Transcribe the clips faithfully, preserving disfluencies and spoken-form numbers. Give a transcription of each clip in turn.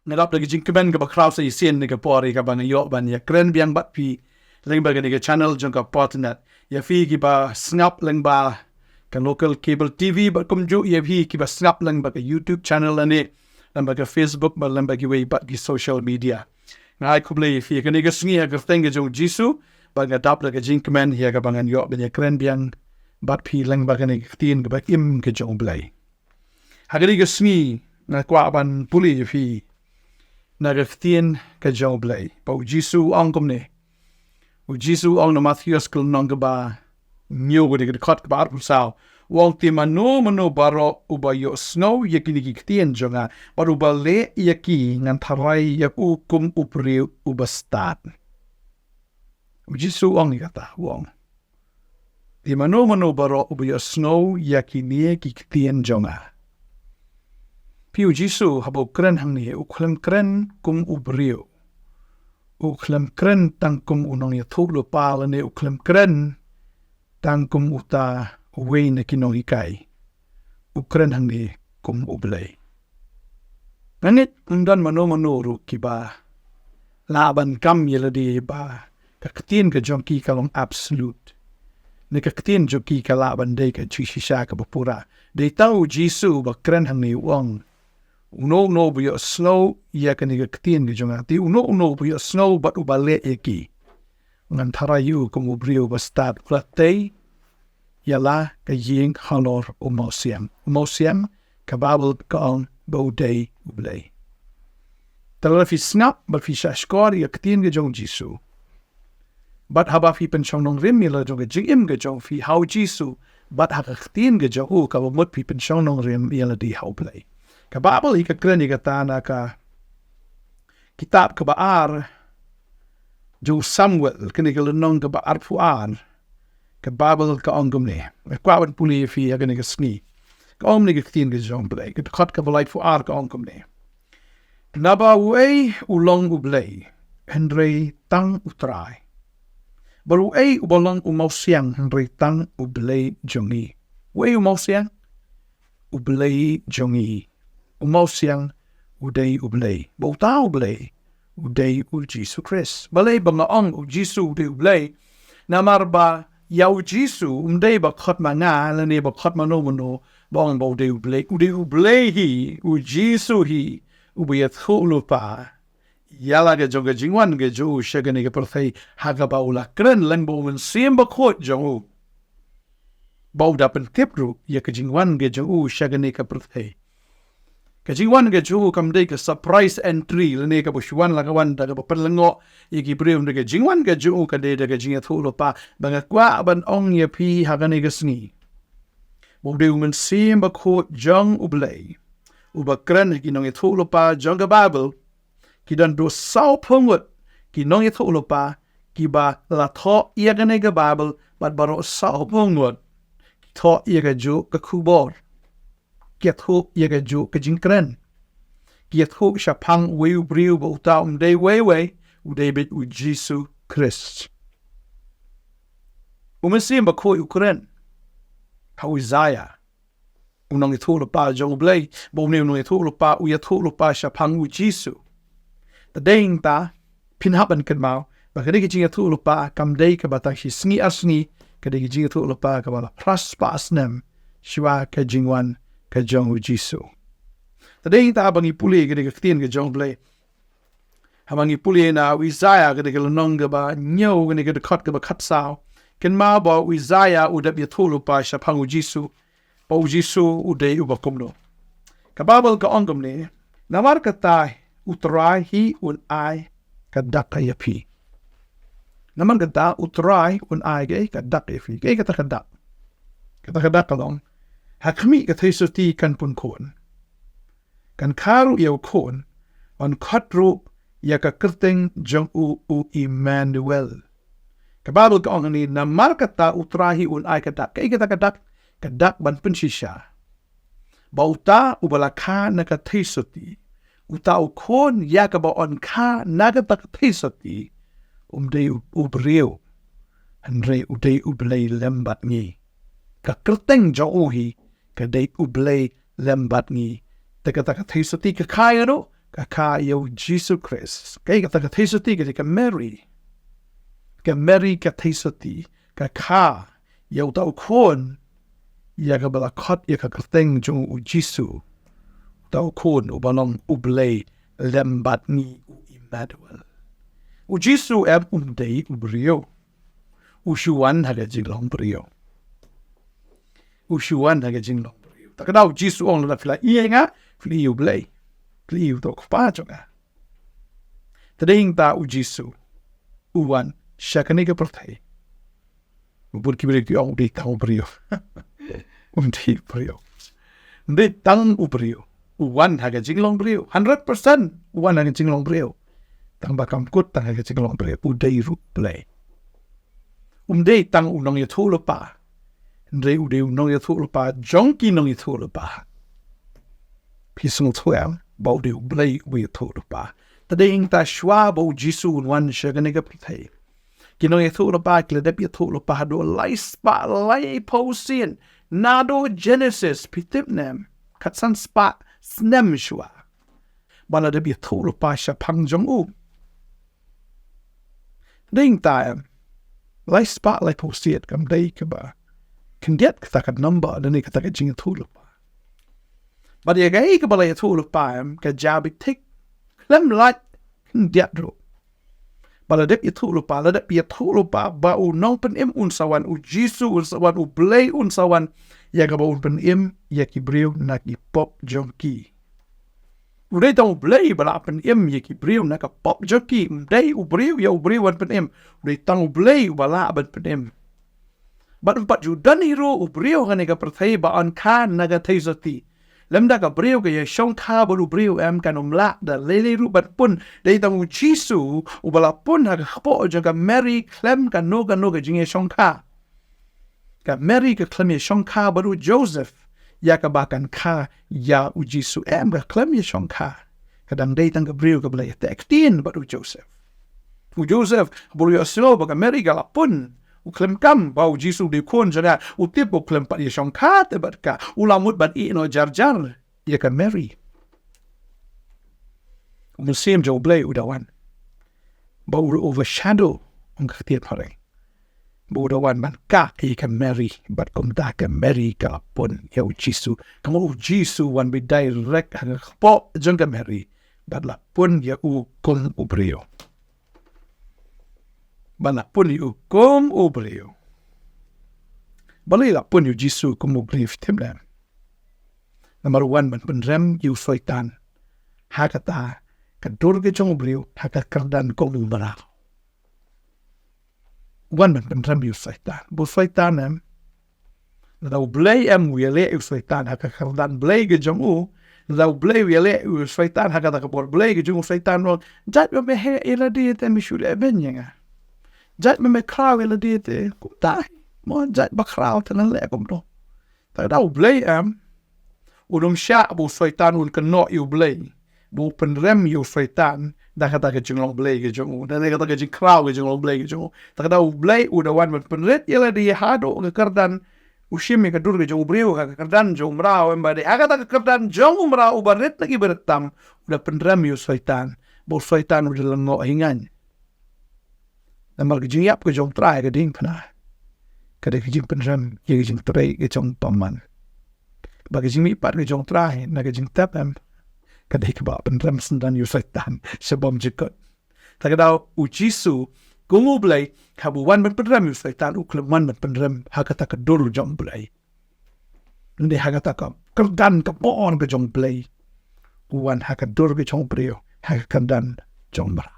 Nga dap da ka jingkmen kaba khraw sa shisien ha kane ka por ïa kaba nga ïoh ban ïakren biang bad phi lyngba kane ka channel jong ka Podnet. Ïa phi kiba sngap lyngba ka local cable T V bad kumjuh ïa phi kiba sngap lyngba ka YouTube channel lane lyngba ka Facebook bad lyngba kiwei pat ki social media. Nga ai khublei ïa phi ha kane ka sngi ha ka kyrteng ka jong u Jisu bad nga dap da ka jingkmen ïa kaba ngan ïoh ban ïakren biang bad phi lyngba kane ka ktien kaba im ka jong u Blei. Ha kane ka sngi nga kwah ban pule ïa phi na ka ktien ka jong u Blei. Ba u Jisu u ong kumne. U Jisu u ong na Mathaios ka lynnong kaba hynñiew ka dkhot kaba arphew saw. U ong, te mano mano baroh uba ïohsngew ïa kine ki ktien jong nga bad uba leh ïa ki, ngan tharai ïa u kum u briew uba stad. U Jisu u ong ïa kata, u ong, te mano mano baroh uba ïohsngew ïa kine ki ktien jong nga. Phi, u Jisu haba u kren hangne u khlem kren kum u briew. U khlem kren tang kum u nongïathuhlypa lane u khlem kren tang kum uta uwei na ki nonghikai. U kren hangne kum u Blei. Nga ngeit ym don mano mano ruh kiba lah ban kam ïa lade ba ka ktien ka jong ki ka long absolute, ne ka ktien jong ki ka lah ban dei ka jingshisha kaba pura. Dei tang u Jisu ba kren hangne, u ong, uno uno uba ïohsngew ïa kane ka ktien ka jong nga, te uno uno uba ïohsngew bad uba leh ïa ki, ngan tharai ïa u kum u briew uba stad, u la tei ïa la ka ïing halor u mawsiang. U mawsiang, ka Baibl ka ong ba u dei u Blei. Te lada phi sngap bad phi shahshkor ïa ka ktien ka jong u Jisu, bad haba phi pynshong nongrim ïa la jong ka jingim ka jong phi ha u Jisu bad ha ka ktien ka jong u, kaba mut phi pynshong nongrim ïa lade ha u Blei. Ka Baibl hi ka kren ïa kata na ka kitab kaba ar jong u Samuel, kane ka lynnong kaba arphew ar. Ka Baibl ka ong kumne. Nga kwah ban pule ïa phi ha kane ka sngi. Ka ong kumne ka ktien ka jong u Blei, ka dkhot kaba laiphew ar ka ong kumne. Naba uei u long u Blei hynrei tang u Trai? Bad uei uba long u mawsiang hynrei tang u Blei jong ngi? Uei u mawsiang? U Blei jong ngi. U mawsiang u dei u Blei. Bad uta u Blei u dei u Jisu Khrist. Balei ba nga ong u Jisu u dei u Blei? Namar ba ïa u Jisu um dei ba khot ma nga lane ba khot mano mano ba ong ba u dei u Blei. U dei u Blei hi, u Jisu hi, uba ïathuhlypa ïa la ka jong ka jingwan ka jong u sha kane ka pyrthei, ha kaba u la kren lyngba u Mynsiem Bakhuid jong u, ba u da pyntip ruh ïa ka jingwan ka jong u sha kane ka pyrthei. Ka jingwan ka jong u kam dei ka surprise entry lane kaba shu wan la ka wan da kaba pynlyngngoh ïa ki briew. Ka jingwan ka jong u ka dei da ka jingïathuhlypa. Ba nga kwah ban ong ïa phi ha kane ka sngi, ba u dei u Mynsiem Bakhuid jong u Blei uba kren ha ki nongïathuhlypa jong ka Baibl. Ki don duh sawphew ngut ki nongïathuhlypa kiba la thoh ïa kane ka Baibl, bad baroh sawphew ngut ki thoh ïa kajuh ka khubor. Ki ïathuh ïa kajuh ka jingkren. Ki ïathuh shaphang uwei u briew ba uta um dei uwei uwei, u dei beit u Jisu Khrist. U Mynsiem Bakhuid u kren ha u Isaïah, u nongïathuhlypa jong u Blei, ba une u nongïathuhlypa u ïathuhlypa shaphang u Jisu. Te dei nangta phin hap ban kynmaw ba kane ka jingïathuhlypa kam dei kaba tang shi sngi ar sngi, ka dei ka jingïathuhlypa kaba la phra spah snem shuwa ka jingwan ka jong u Jisu. Te dei nangta haba ngi pule kane ka ktien ka jong u Blei, haba ngi pule na u Isaïah kane ka lynnong kaba hynñiew, kane ka dkhot kaba khatsaw, kynmaw ba u Isaïah u dep ïathuhlypa shaphang u Jisu, ba u Jisu u dei uba kumno. Ka Baibl ka ong kumne, namar kata u Trai hi un ai ka dak ïa phi. Namar kata u Trai un ai ka dak ïa phi. Kaei kata ka dak? Kata ka dak ka long, ha khmih ka theisotti kan pun khun, kan kha ruh ïa u khun, yn khot ruh ïa ka kyrteng jong u u Immanuel. Ka Baibl ka ong hangne, namar kata u Trai hi un ai ka dak. Kaei kata ka dak? Ka dak ban pynshisha ba uta uba la kha na ka theisotti, uta u khun ïa kaba yn kha na kata ka theisotti, um dei u, u briew, hynrei u dei U Blei lem bad ngi. Ka kyrteng jong u hi ka dei U Blei lem bad ngi. Te kata ka theisotti ka kha ïano? ka kha ïa u Jisu Khrist. Kaei kata ka theisotti? Ka dei ka Mary. Ka Mary ka theisotti, ka kha ïa uta u khun, ïa kaba la khot ïa ka kyrteng jong u Jisu. Uta u khun uba long U Blei lem bad ngi, u Immanuel. U Jisu em um dei u briew. U shu wan ha ka jinglong briew. U shu wan ha ka jinglong briew. Ta ka daw u Jisu u ong, lada phi la ïeit ïa nga, phi la ïeit ïa U Blei, phi la ïeit ïa uta u Kpa jong nga. Te dei hangta u Jisu u wan sha kane ka pyrthei. Bun ki briew ki ong u dei tang u briew. Um dei briew. Um dei tang u briew. U wan ha ka jinglong briew. Hundred percent u wan ha ka jinglong briew. Tang ba kam kut tang ha ka jinglong briew, u dei ruh Blei. Um dei tang u nongïathuhlypa. Hynrei u dei u nongïathuhlypa jong ki nongïathuhlypa. Phi sngewthuh em ba u dei U Blei uba ïathuhlypa. Te dei hangta shuwa ba u Jisu un wan sha kane ka pyrthei, ki nongïathuhlypa ki la dep ïathuhlypa haduh lai spah laiphew sien. Naduh Genesis, phi tip ne em, khatsan spah snem shuwa ba la dep ïathuhlypa shaphang jong u. Dei hangta em, lai spah laiphew sien kam dei kaba khyndiat kata ka number lane kata ka jingïathuhlypa. Bad ïa kaei kaba la ïathuhlypa em, ka jia beit thik, khlem lait khyndiat ruh. Ba la dep ïathuhlypa, la dep ïathuhlypa ba u Nongpynim un sa wan, u Jisu un sa wan, U Blei un sa wan, ïa kaba un pynim ïa ki briew na ki pop jong ki. U dei tang U Blei ba la pynim ïa ki briew na ka pop jong ki. Um dei u briew ïa u briew wan pynim. U dei tang U Blei uba lah ban pynim. Bad um pat ju don hi ruh u briew ha kane ka pyrthei ba yn kha na ka theisotti. Lymda ka briew ka ïashongkha bad u briew em, kan ym lah da lei lei ruh ban pun. Dei tang u Jisu uba la pun ha ka kpoh jong ka Mary khlem kano kano ka jingïashongkha. Ka Mary ka khlem ïashongkha bad u Joseph ïa kaba kan kha ïa u Jisu em, ka khlem ïashongkha. Ka dang dei tang ka briew kaba la ïateh ktien bad u Joseph. U Joseph haba u ïohsngew ba ka Mary ka la pun, u khlem kam ba u Jisu u dei u khun jong ka, u tip ba u khlem pat ïashongkha te bad ka, u la mut ban ïeh noh jar jar ïa ka Mary. U Mynsiem jong U Blei u da wan ba u overshadow, ong ka ktien phareng, ba u da wan ban kah ïa ka Mary, bad kumta ka Mary ka la pun ïa u Jisu. Ka mut u Jisu wan beit direct ha ka kpoh jong ka Mary bad la pun ïa u kum u briew. Bad la pun ïa u kum u briew. Balei la pun ïa u Jisu kum u briew, phi tip ne em? Namar u wan ban pynrem ïa u Soitan ha kata ka dur ka jong u briew, ha ka kyrdan kum u mraw. U wan ban pynrem ïa u Soitan. Ba u Soitan em, lada U Blei em u ïaleh ïa u Soitan ha ka kyrdan Blei ka jong u, lada U Blei u ïaleh ïa u Soitan ha kata ka bor Blei ka jong u, Soitan u ong, jait ba me heh ïa lade te me shu leh beiñ ïa nga. Jait ba me khraw ïa lade te kumta hi. Mo, jait ba khraw te ngan leh kumno. Te lada U Blei em, un ym shah ba u Soitan un kynnoh ïa U Blei ba u pynrem ïa u Soitan da kata ka jinglong Blei ka jong u, da kata ka jingkhraw ka jinglong Blei ka jong u. Te lada U Blei u da wan ban pynrit ïa lade haduh ka kyrdan, u shim ïa ka dur ka jong u briew ha ka kyrdan jong u mraw, em, ba dei ha kata ka kyrdan jong u mraw uba rit na ki barit tam, u da pynrem ïa u Soitan, ba u Soitan u da lyngngoh hi ngaiñ. Namar ka jingïap ka jong U Trai ka dei, phi tip, ka dei ka jingpynrem ïa ka jingtrei ka jong u bymman. Bad ka jingmihpat ka jong U Trai na ka jingtep em, ka dei kaba pynrem syndon ïa u Soitan sha bymjukut. Te ka daw u Jisu kum u Blei, haba u wan ban pynrem ïa u Soitan, u khlem wan ban pynrem ha kata ka dur jong u Blei. Hynrei ha kata ka kyrdan ka bor ka jong u Blei. U wan ha ka dur ka jong u briew, ha ka kyrdan jong u mraw.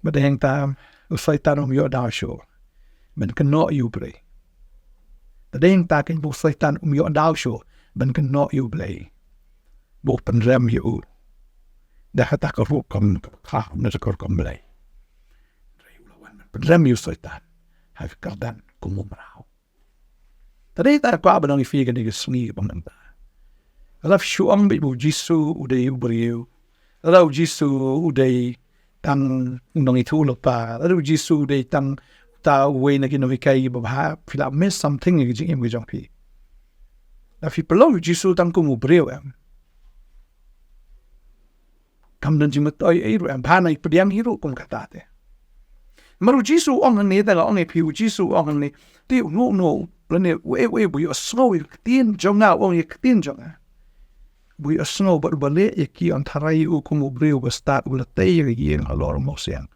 Bad dei hangta u Soitan um ïoh daw shuh ban kynnoh ïa u Blei. Bad dei hangta kein ba u Soitan um ïoh daw shuh ban kynnoh ïa u Blei, ba u pynrem ïa u da kata ka rukom kaba khraw na ka rukom Blei. Hynrei u la wan ban pynrem ïa u Soitan ha ka kyrdan kum u mraw. Te dei ta kwah ban ong ïa phi kane ka sngi kaba mynta, lada phi shu ong beit ba u Jisu u dei u briew, lada u Jisu u dei tang u nongïathuhlypa, lada u Jisu u dei tang uta uwei na ki nonghikai babha, phi la miss something ha ka jingim ka jong phi. Lada phi pynlong u Jisu tang kum u briew em, Kam don jingmyntoi ei ruh em, ba nang pdiang hi ruh kum kata te. Namar u Jisu u ong hangne, te nga ong ïa phi, u Jisu u ong hangne, te uno uno lane uei uei ba ïohsngew ïa ka ktien jong nga, u ong ïa ka ktien jong nga, ba ïohsngew bad uba leh ïa ki, yn tharai ïa u kum u briew bastad uba la tei ïa ka ïing halor u mawsiang.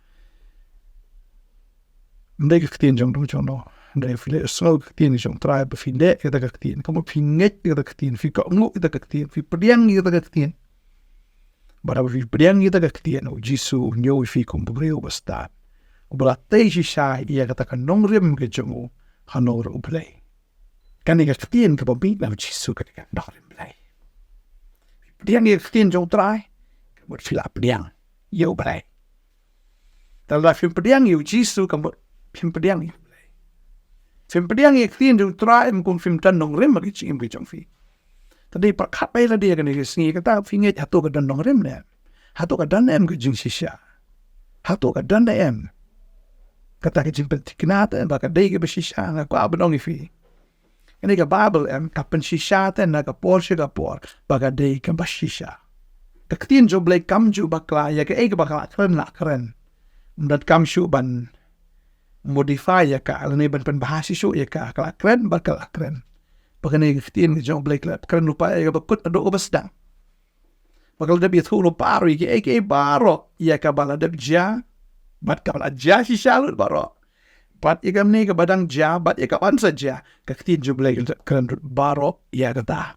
Ym dei ka ktien jong u jong no. Hynrei phi leh ïohsngew ka ktien jong u Trai, ba phi leh ïa kata ka ktien, ka mut phi ngeit ïa kata ka ktien, phi kohnguh ïa kata ka ktien, phi pdiang ïa kata ka ktien. Bad haba phi pdiang ïa kata ka ktien, u Jisu u ñiew ïa phi kum u briew bastad uba la tei shisha ïa kata ka nongrim ka jong u halor u Blei. Kane ka ktien kaba mih na u Jisu, kane ka nongrim Blei. Phi pdiang ïa ka ktien jong u Trai, ka mut phi la pdiang ïa u Blei. Te lada phim pdiang ïa u Jisu, ka mut phim pdiang ïa u Blei. Phim pdiang ïa ka ktien jong u Trai, em, kum phim don nongrim ha ka jingim ka jong phi. Te dei pyrkhat bha ïa lade ha kane ka sngi, kata phi ngeit hato ka don nongrim ne em? Hato ka don em ka jingshisha? Hato ka don em kata ka jingpynthikna te ba ka dei kaba shisha? Nga kwah ban ong ïa phi, kane ka Baibl em, ka pynshisha te na ka por sha ka por ba ka dei kaba shisha. Ka ktien jong u Blei kam ju bakla, ïa kaei kaba ka la kren la kren. Ym donkam shuh ban modify ïa ka lane ban pynbha shuh shuh ïa ka, ka la kren bad ka la kren. Ba kane ka ktien ka jong u Blei ka la kren lypa ïa kaba kut haduh kaba sdang. Ba ka la dep ïathuh lypa ruh ïa kiei kiei baroh ïa kaba la dep jia bad kaba la jia shisha lut baroh, bad ïa kamne kaba dang jia bad ïa kaban sa jia. Ka ktien jong u Blei ka la dep kren lut baroh ïa kata.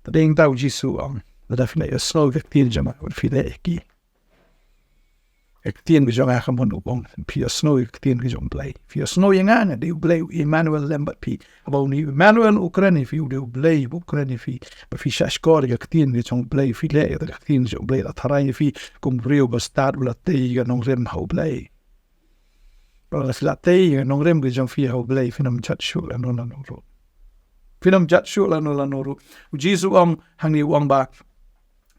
Te dei nangta u Jisu u ong, lada phi la ïohsngew ïa ka ktien jong nga, phi leh ïa ki. Ka ktien ka jong nga, ka mut u ong, phi ïohsngew ïa ka ktien ka jong u Blei. Phi ïohsngew ïa nga, nga dei u Blei u Immanuel lem bad phi. Haba une u Immanuel u kren ïa phi, u dei u Blei u kren ïa phi. Ba phi shahshkor ïa ka ktien ka jong u Blei, phi leh ïa ka ktien ka jong u Blei, la tharai ïa phi kum u briew bastad uba la tei ïa ka nongrim ha u Blei. Ba lada phi la tei ïa ka nongrim ka jong phi ha u Blei, phin ym jot shuh lano lano ruh. Phin ym jot shuh lano lano ruh. U Jisu u ong hangne, u ong ba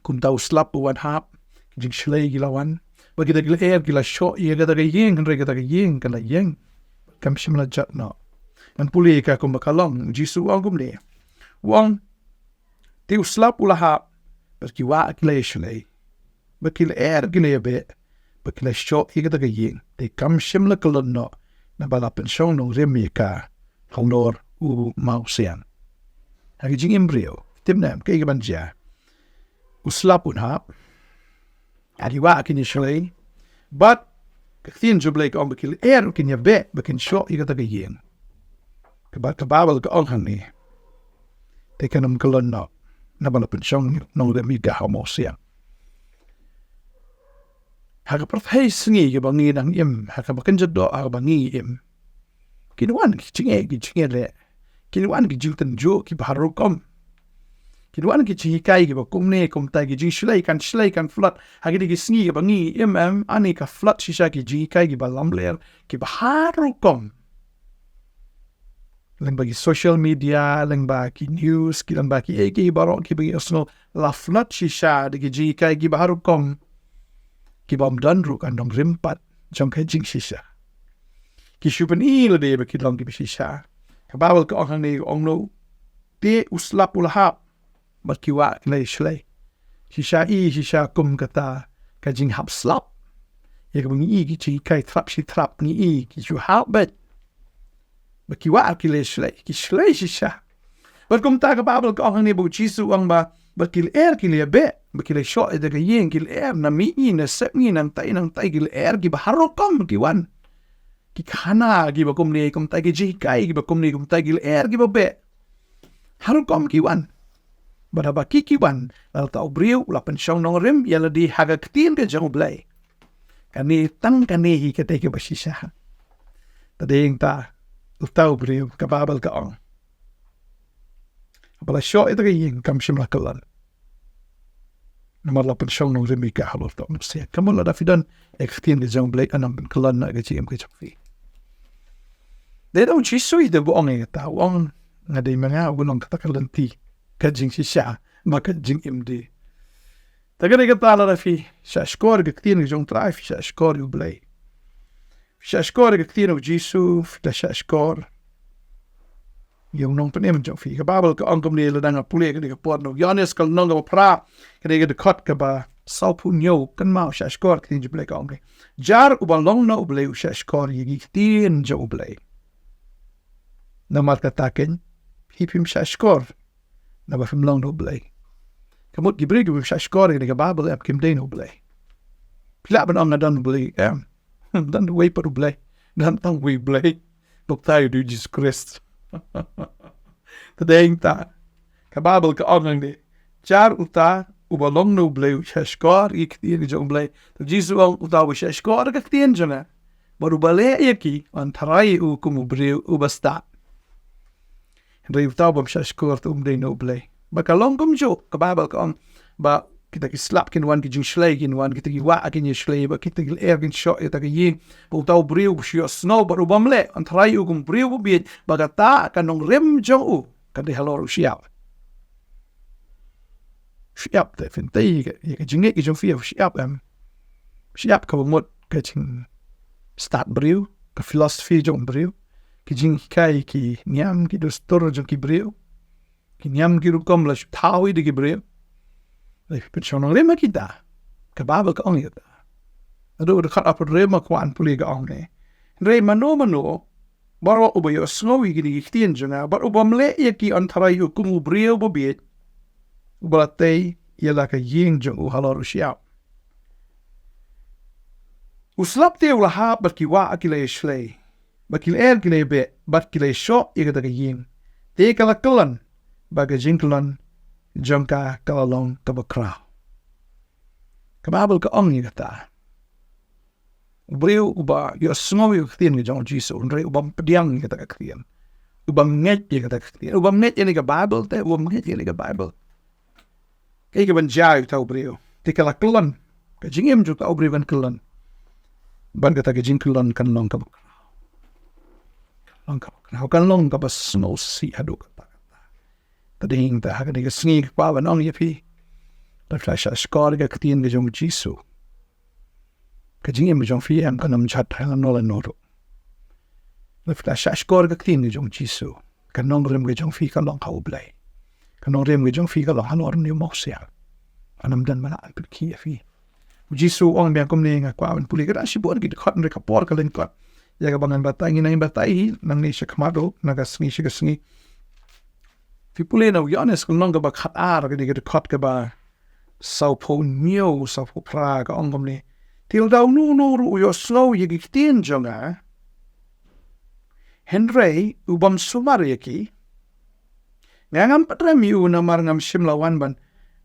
kumta u slap u wan hap, ki jingshlei ki la wan, ba kita ki lyer ki la shoh ïa kata ka ïing, hynrei kata ka ïing ka la ïeng, kam shym la jot noh. Ngan pule ïa ka kumba ka long. U Jisu u ong kumne, u ong, te u slap u la hap, bad ki wah ki la ïashlei, bad ki lyer ki la ïabeh, bad ki la shoh ïa kata ka ïing, te kam shym la kyllon noh, naba la pynshong nongrim ïa ka halor u mawsiang. Ha ka jingim briew, tip ne em kaei kaban jia? U slap un hap, ha ki wah kin ïashlei, bad ka ktien jong u Blei ka ong ba ki lyer kin ïabeh, ba kin shoh ïa kata ka ïing. Kaba, ka Baibl ka ong hangne, te kan ym kyllon noh, naba la pynshong nongrim ïa ka ha u mawsiang. Ha ka pyrthei sngi kaba ngi nang im, ha kaba kynja doh ha kaba ngi im, kin wan ki jingeh ki jingeh leh, kin wan ki jingtynjuh kiba har rukom, kin wan ki jinghikai kiba kumne kumtai, ki jingshlei kan shlei kan flot. Ha kine ki sngi kaba ngi im em, ani ka flot shisha ki jinghikai kiba lamler, kiba har rukom. Lyngba ki social media, lyngba ki news, ki lyngba kiei kiei baroh kiba ngi ïohsngew, la flot shisha da ki jinghikai kiba har rukom, kiba ym don ruh ka nongrim pat jong ka jingshisha. Ki shu pyni lade ba ki long kiba shisha. Ka Baibl ka ong hangne, ka ong noh, te u slap u la hap, bad ki wah ki la ïashlei. Shisha i, shisha kum kata ka jinghap slap, ïa kaba ngi i ki jinghikai thrap shi thrap, ngi i ki shu hap beit. Ba ki wah ki la ïashlei, ki shlei shisha. Bad kumta ka Baibl ka ong hangne ba u Jisu u ong ba, ba ki lyer ki la ïabeh, ba ki la shoh ïa kata ka ïing, ki lyer na mihngi na sepngi, nangtai nangtai, ki lyer kiba har rukom ki wan. Ki khana kiba kumne kumtai, ki jinghikai kiba kumne kumtai, ki lyer kiba beh, har rukom ki wan. Bad haba ki ki wan, la uta u briew u la pynshong nongrim ïa lade ha ka ktien ka jong u Blei. Kane, tang kane hi ka dei kaba shisha. Te dei nangta uta u briew, ka Baibl ka ong, haba la shoh ïa kata ka ïing kam shym la kyllon, namar la pynshong nongrim ïa ka halor uta u mawsiang. Ka mut lada phi don ïa ka ktien ka jong u Blei, kan ym pynkyllon noh ïa ka jingim ka jong phi. Dei da u Jisu hi te ba ong ïa kata, u ong, nga dei ma nga uba long kata ka lynti, ka jingshisha bad ka jingim de. Te ka dei kata, lada phi shahshkor ïa ka ktien ka jong u Trai, phi shahshkor ïa u Blei. Phi shahshkor ïa ka ktien u Jisu, phi la shahshkor. ïa u nongpynim jong phi. Ka Baibl ka ong kumne, lada nga pule kane ka por na u Ïoannis ka lynnong kaba phra, kane ka dkhot kaba sawphew hynñiew, kynmaw, shahshkor ka ktien jong U Blei ka ong kumne: Jar uba long na U Blei u shahshkor ïa ki ktien jong U Blei. Namar kata keiñ phi phim shahshkor, naba phim long na U Blei. Ka mut ki briew kiba phim shahshkor ïa kane ka Baibl em, kim dei na U Blei. Phi lah ban ong nga don U Blei em? Don uwei pat U Blei. Don tang uwei U Blei. Bad uta u dei U Jisu Khrist. Te dei ta, ka Baibl ka ong hangne: Jar uta uba long na U Blei u shahshkor ïa ki ktien jong U Blei. Te U Jisu u ong, uta uba shahshkor ïa ki ktien jong nga bad uba leh ïa ki, yn tharai ïa u kum u briew uba stad. Hynrei uta u bym shahshkor te um dei na U Blei. Ba ka long kumjuh, ka Baibl ka ong ba kita ki slap kin wan, ki jingshlei kin wan, kita ki wah kin ïashlei, ba kita ki lyer kin shoh ïa kata ka ïing. Ba uta u briew uba shu ïohsngew bad u bym leh, yn tharai ïa u kum u briew uba bieit. Ba kata ka nongrim jong u ka dei halor u shyiap. Shyiap, te phin tei ïa ka jingngeit ka jong phi ïa u shyiap em? Shyiap kaba mut ka jingstad briew, ka philosophy jong briew, ki jinghikai, ki niam, ki dustur jong ki briew, ki niam ki rukom la shu thaw ïa ki briew. Lei pynshong nongrim ha kita. Ka Baibl ka ong ïa kata. Haduh u dkhot arphew hynriew ma kwah pule ka ong ne: Hynrei mano mano baroh uba ïohsngew ïa kine ki ktien jong nga bad u bym leh ïa ki, yn tharai ïa u kum u briew uba bieit, uba la tei ïa la ka ïing jong u halor u shyiap. U slap te u la hap bad ki wah ki la ïashlei, bad ki lyer ki la ïabeh, bad ki la ïashoh ïa kata ka ïing. Te ka la kyllon, bad ka jingkyllon jong ka ka la long kaba khraw. Ka Baibl ka ong ïa kata. U briew uba ïohsngew ïa ka ktien ka jong U Jisu, hynrei u bym pdiang ïa kata ka ktien, u bym ngeit ïa kata ka ktien, u bym ngeit ïa kane ka Baibl, te u bym ngeit ïa kane ka Baibl, kaei kaban jia ïa uta u briew? Te ka la kyllon, ka jingim jong uta u briew kan kyllon. Bad kata ka jingkyllon kan long kaba khraw. Kan long kaba khraw, kan long kaba sngewsih haduh katta katta. Te dei ta ha kane ka sngi nga kwah ban ong ïa phi, lada phi la shahshkor ïa ka ktien ka jong U Jisu, ka jingim ka jong phi em kan ym jot ha lano lano ruh. Lada phi la shahshkor ïa ka ktien ka jong U Jisu, ka nongrim ka jong phi ka long ha U Blei. Ka nongrim ka jong phi ka long halor une u mawsiang. Kan ym don ba lah ban pynkhih ïa phi. U Jisu u ong biang kumne, nga kwah ban pule, ka dang shibun ki dkhot, hynrei ka por ka lyngkot. Ïa kaba ngan batai, ngin nang batai hi nangne shakhmat ruh, na ka sngi sha ka sngi. Phi pule na u Ïoannis ka lynnong kaba khatar, ka dei ka dkhot kaba sawphew hynñiew, sawphew phra, ka ong kumne: Te lada uno uno ruh u ïohsngew ïa ki ktien jong nga, hynrei u bym sumar ïa ki, nga ngam pynrem ïa u, namar ngam shym la wan ban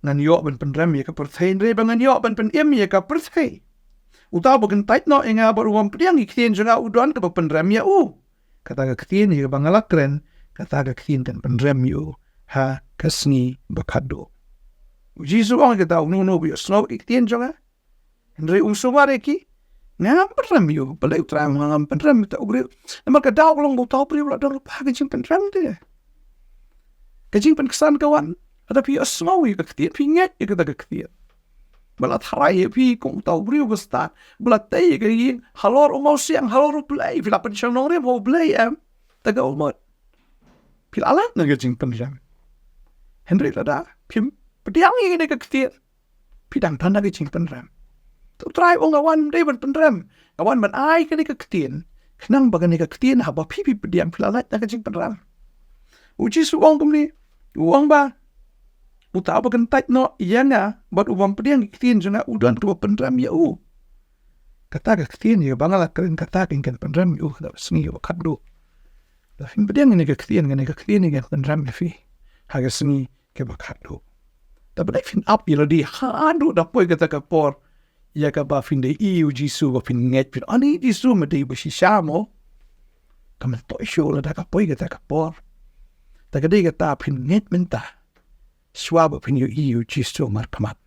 ngan ïoh ban pynrem ïa ka pyrthei, hynrei ba ngan ïoh ban pynim ïa ka pyrthei. Uta uba kyntait noh ïa nga bad u bym pdiang ïa ki ktien jong nga, u don kaba pynrem ïa u. Kata ka ktien ïa kaba nga la kren, kata ka ktien kan pynrem ïa u ha ka sngi ba khatduh. U Jisu u ong ïa kata, uno uno uba ïohsngew ïa ki ktien jong nga, hynrei um sumar ïa ki, nga ngam pynrem ïa u. Balei U Trai u ong nga ngam pynrem ïa uta u briew? Namar ka daw ka long ba uta u briew u la don lypa ka jingpynrem te. Ka jingpynksan ka wan lada phi ïohsngew ïa ka ktien, phi ngeit ïa kata ka ktien. Ba la tharai ïa phi kum uta u briew uba stad, ba la tei ïa ka ïing halor u mawsiang, halor U Blei, phi la pynshong nongrim ha U Blei em? Te ka mut phi la lait na ka jingpynrem. Hynrei lada phim pdiang ïa kane ka ktien, phi dang don ha ka jingpynrem. Te U Trai u ong, nga wan ym dei ban pynrem, nga wan ban ai kane ka ktien, khnang ba kane ka ktien haba phi, phi pdiang, phi la lait na ka jingpynrem. U Jisu u ong kumne, u ong ba uta uba kyntait noh ïa nga bad u bym pdiang ïa ki ktien jong nga, u don kaba pynrem ïa u. Kata ka ktien ïa kaba nga la kren, kata ka kan pynrem ïa u ha ka sngi kaba khatduh. Lada phim pdiang ïa kane ka ktien, kane ka ktien kan pynrem ïa phi ha ka sngi kaba khatduh. Te balei phin ap ïa lade haduh da poi kata ka por ïa kaba phin da ïohi ïa U Jisu, ba phin ngeit, phin ong, U Jisu me dei uba shisha mo? Ka myntoi shuh lada ka poi kata ka por. Te ka dei kata, phin ngeit mynta shuwa ba phin ïohi ïa U Jisu markhmat.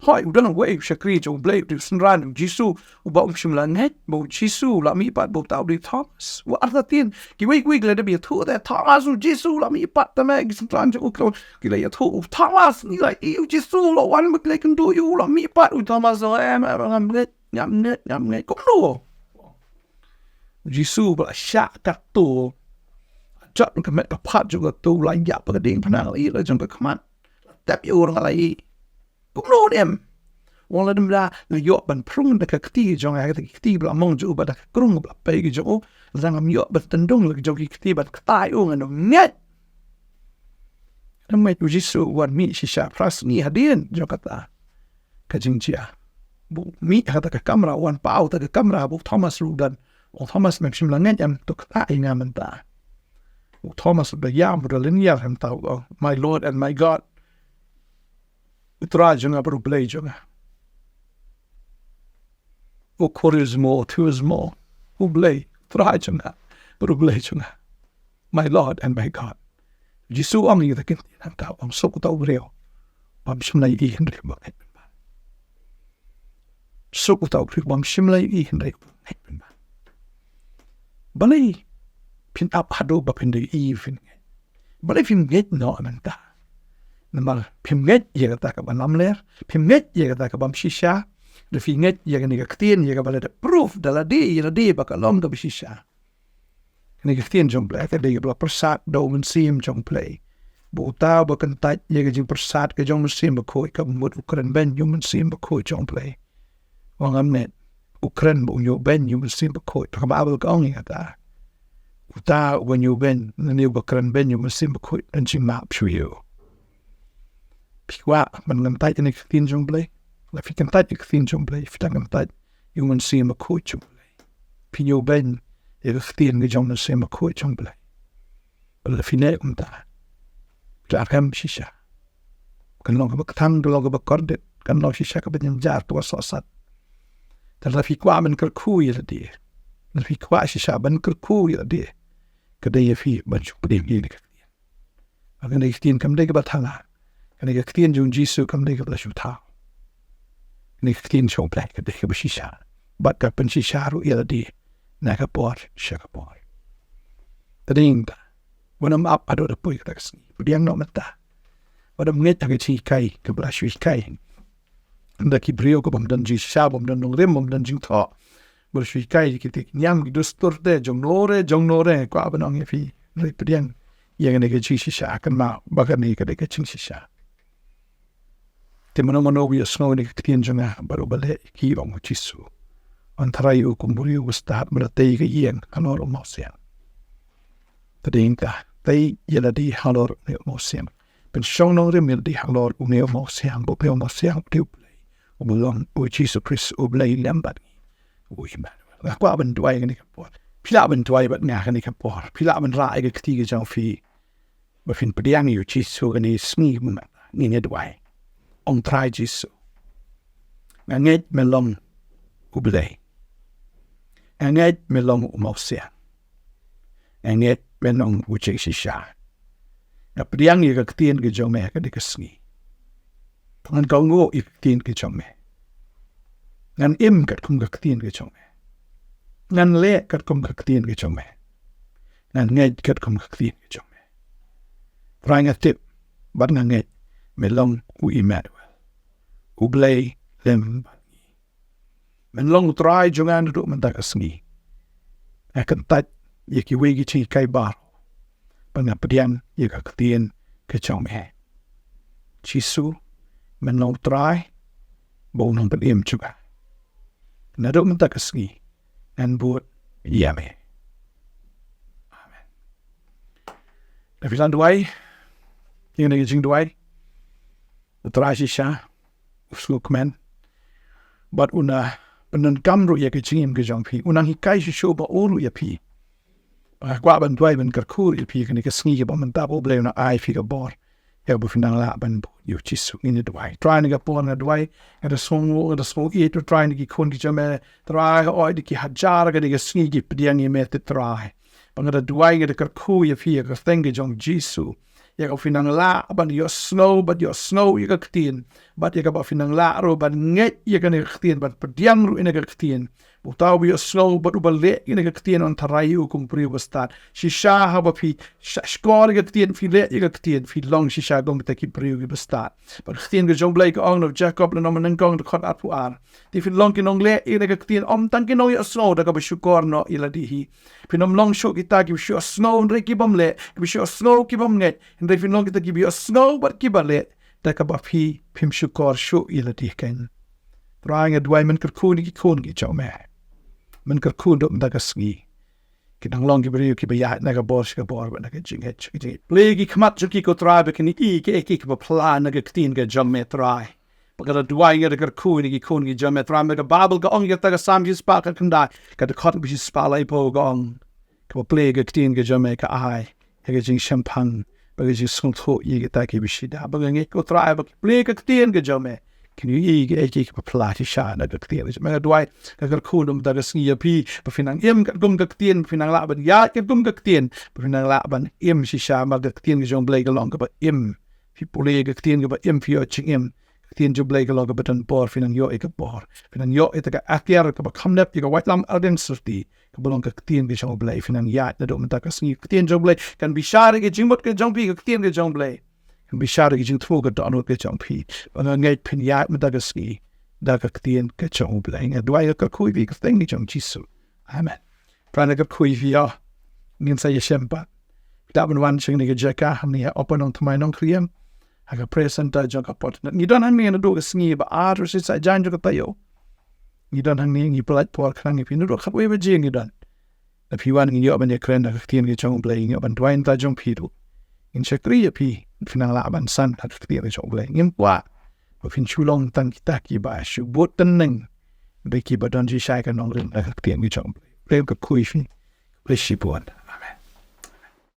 Hooid, u don uwei u shakri jong U Blei, u dei u synran U Jisu, uba um shym la ngeit ba U Jisu u la mihpat, ba uta u dei Thomas. U artatien, kiwei kiwei ki la dep ïathuh te, Thomas, U Jisu u la mihpat, te me, ki synran jong u ki la ïathuh, Thomas, ngi la ïohi U Jisu u la wan bad ki la ïakynduh ïa u, u la mihpat. U Thomas u ong, em, em, ngam ngeit, ngam ngeit, ngam ngeit. Kumno? U Jisu ba la shah katto, jot ka met ka phad jong ka tu, la ïap ka diengphna, la ïoh la jong ka khmat. Tep ïa u, nga la ïoh. Kumno ne em? Wan lada nga ïoh ban prung da ka kti jong nga, ka kti ba la mong jong u, bad da ka krung ba la pei ka jong u, lada ngam ïoh ban tynrung la ka jong ki kti ban ktai u, ngan ym ngeit. Ngan ym ngeit. U Jisu u wan mih shisha phra sngi hadien jong kata ka jingjia. Bad u mih ha kata ka kamra, u wan paw ha kata ka kamra, bad u Thomas ruh u don. U Thomas, mem shym la ngeit em? To ktai ïa nga mynta. U Thomas u da ïam, u da lynñiar, mynta u ong, "My Lord and my God." U Trai jong nga bad U Blei jong nga. O Khorismo, O Theosmo. U Blei, Trai jong nga bad U Blei jong nga. My Lord and my God. Jisu u ong ïa kata ka ktien, hangta u ong, suk uta u briew bym shym la ïohi hynrei uba ngeit pynban. Suk uta u briew bym shym la ïohi hynrei uba ngeit pynban. Balei phin ap haduh ba phin da ïohi, phin ngeit? Balei phim ngeit noh mynta? Namar phim ngeit ïa kata kaba lamler, phim ngeit ïa kata ka bym shisha, da phi ngeit ïa kane ka ktien, ïa kaba la da proof da lade, ïa lade ba ka long kaba shisha. Kane ka ktien jong U Blei ka dei kaba la pyrsad da U Mynsiem jong U Blei. Bad uta uba kyntait ïa ka jingpyrsad ka jong U Mynsiem Bakhuid, ka mut u kren beiñ ïa U Mynsiem Bakhuid jong U Blei. Wan ngam ngeit, u kren bad u ñiewbeiñ ïa U Mynsiem Bakhuid. Ka Baibl ka ong ïa kata. Uta uba ñiewbeiñ lane uba kren beiñ ïa U Mynsiem Bakhuid, don jingmap shuh ïa u. Phi kwah ban kyntait ïa kane ka ktien jong U Blei? Lada phi kyntait ïa ka ktien jong U Blei, phi dang kyntait ïa U Mynsiem Bakhuid jong U Blei. Phi ñiewbeiñ ïa ka ktien ka jong U Mynsiem Bakhuid jong U Blei. Bad lada phi neh kumta, phi la rem shisha. Kan long kaba ktang, kan long kaba kordit, kan long shisha kaba jynjar, kaba sohsat. Te lada phi kwah ban kyrkhu ïa lade, lada phi kwah shisha ban kyrkhu ïa lade, ka dei ïa phi ban shu pdiang ïa kane ka ktien. Kane ka ktien kam dei kaba thala. Kane ka ktien jong U Jisu kam dei kaba la shu thaw. Kane ka ktien jong U Blei ka dei kaba shisha. Bad ka pynshisha ruh ïa lade na ka por sha ka por. Te dei ïa kata, wat nym ap haduh da poi kata ka sngi. Pdiang noh mynta. Wat nym ngeit ha ka jinghikai kaba la shu hikai da ki briew, ka bym don jingshisha, bym don nongrim, bym don jingthoh. Ba la shu hikai da kita ki niam ki dustur te, jong no re, jong no re. Kwah ban ong ïa phi, hynrei pdiang ïa kane ka jingshisha, kynmaw ba kane ka dei ka jingshisha. Te mano mano ba ïohsngew ïa kane ka ktien jong nga bad uba leh ïa ki, ong U Jisu, yn thrang ïa u kum u briew uba stad ba la tei ïa ka ïing halor u mawsiang. Te dei ïa kata, tei ïa lade halor une u mawsiang. Pynshong nongrim ïa lade halor une u mawsiang, ba une u mawsiang u dei U Blei, uba long U Jisu Khrist, U Blei lem bad ngi, U Immanuel. Nga kwah ban duwai kane ka por. Phi lah ban duwai bad nga kane ka por. Phi lah ban rah ïa ka kti ka jong phi ba phin pdiang ïa U Jisu kane ka sngi mynta. Ngin ïa duwai. Ong, Trai Jisu, nga ngeit me long U Blei. Nga ngeit me long u mawsiang. Nga ngeit me long u jingshisha. Nga pdiang ïa ka ktien ka jong me ha kane ka sngi. Ngan kohnguh ïa ka ktien ka jong me. Ngan im katkum ka ktien ka jong me. Ngan leh katkum ka ktien ka jong me. Ngan ngeit katkum ka ktien ka jong me. Trai, nga tip bad nga ngeit me long U Immanuel, U Blei lem bad ngi. Men long U Trai jong nga naduh mynta ka sngi. Nga kyntait ïa kiwei ki jinghikai baroh, bad nga pdiang ïa ka ktien ka jong me. Jisu, men long U Trai bad U Nongpynim jong nga. Naduh mynta ka sngi ngan bud ïa me. Amen. Lada phi lah ban duwai ïa kane ka jingduwai, U Trai shisha u sngewkmen bad un pyndonkam ruh ïa ka jingim ka jong phi. Un nang hikai shuh shuh ba u ruh ïa phi. Nga kwah ban duwai ban kyrkhu ruh ïa phi kane ka sngi kaba mynta, ba U Blei un ai ïa phi ka bor ïa kaba phin nang lah ban bud ïa U Jisu. Ngin ïa duwai. Trai, ha kane ka por nga duwai, nga da sngew, nga da sngew ïeit, Trai, na ki khun ki jong me. Trai, hooid da ki hajar kane ka sngi ki pdiang ïa me te Trai. Bad nga da duwai, nga da kyrkhu ïa phi ha ka kyrteng ka jong U Jisu, ïa kaba phin nang lah ban ïohsngew bad ïohsngew ïa ka ktien, bad ïa kaba phin nang lah ruh ban ngeit ïa kane ka ktien, ban pdiang ruh ïa kane ka ktien. Uta uba ïohsngew bad uba leh ïa kane ka ktien un tharai ïa u kum u briew bastad. Shisha haba phi shah shkor ïa ka ktien, phi leh ïa ka ktien, phi long shisha kum kita ki briew kiba stad. Bad ka ktien ka jong U Blei ka ong na Jakob lynnong ba nyngkong dkhot arphew ar, te phin long ki nongleh ïa kane ka ktien, ym tang ki nongïohsngew da kaba shukor noh ïa lade hi. Phin ym long shuh kita kiba shu ïohsngew hynrei ki bym leh, kiba shu ïohsngew ki bym ngeit, hynrei phin long kita kiba ïohsngew bad kiba leh, da kaba phi phim shukor shuh ïa lade keiñ. Trai, nga duwai men kyrkhu ïa ki khun ki jong me. Men kyrkhu da ka sngi. Ki dang long ki briew kiba ïaid na ka bor sha ka bor bad na ka jingngeit sha ka jingngeit. Plie ki khmat jong ki, ko Trai, ba kin ïohi kaei kaei kaba phylla na ka ktien ka jong me, Trai. Bad nga duwai, nga da kyrkhu ïa ki khun ki jong me, Trai, namar ka Baibl ka ong, kata ka Salm shispah khyndai, ka dkhot ba shispah laiphew ka ong, kaba plie ka ktien ka jong me ka ai ïa ka jingshemphang bad ka jingsngewthuh ïa kita kiba shida. Bad nga ngeit, ko Trai, ba ki plie ka ktien ka jong me, kin ïohi kaei kaei kaba phylla shisha na ka ktien ka jong me. Nga duwai, nga kyrkhu da ka sngi ïa phi, ba phin nang im katkum ka ktien, ba phin nang lah ban ïaid katkum ka ktien, ba phin nang lah ban im shisha, namar ka ktien ka jong U Blei ka long kaba im. Phi pule ka ktien kaba im, phi ïoh jingim. Ka ktien jong U Blei ka long kaba don bor, phin nang ïoh ïa ka bor. Phin nang ïoh ïa ka akiar kaba kham dep ïa ka waitlam ardeng syrti, kaba long ka ktien ka jong U Blei. Phin nang ïaid naduh mynta ka sngi, ka ktien jong U Blei kan bishar ïa ka jingmut ka jong phi, ka ktien ka jong U Blei kan bishar ïa ka jingthmu ka dohnud ka jong phi. Bad nga ngeit phin ïaid mynta ka sngi da ka ktien ka jong U Blei. Nga duwai, nga kyrkhu ïa phi ha ka kyrteng ka jong U Jisu. Amen. Trai, nga kyrkhu ïa phi, ïa. Ngin sa ïashem pat. Phi lah ban wan sha kane ka jaka hangne ha Upper Nongthymmai Nongkriem, ha ka prayer center jong ka Port Nat. Ngi don hangne naduh ka sngi ba ar, sa shisha jan jong ka taïew. Ngi don hangne, ngi pyllait por khnang ïa phi, naduh khatwei baje ngi don. Lada phi wan, ngin ïoh ban ïakren da ka ktien ka jong U Blei, ngin ïoh ban duwai na ka bynta jong phi ruh. Ngin shakri ïa phi, phin nang lah ban san da ka ktien ka jong U Blei. Ngim kwah ba phin shu long tang kita kiba shu bud tneng, hynrei kiba don shisha ka nongrim da ka ktien ka jong U Blei. U Blei un kyrkhu ïa phi. Bless you, everyone.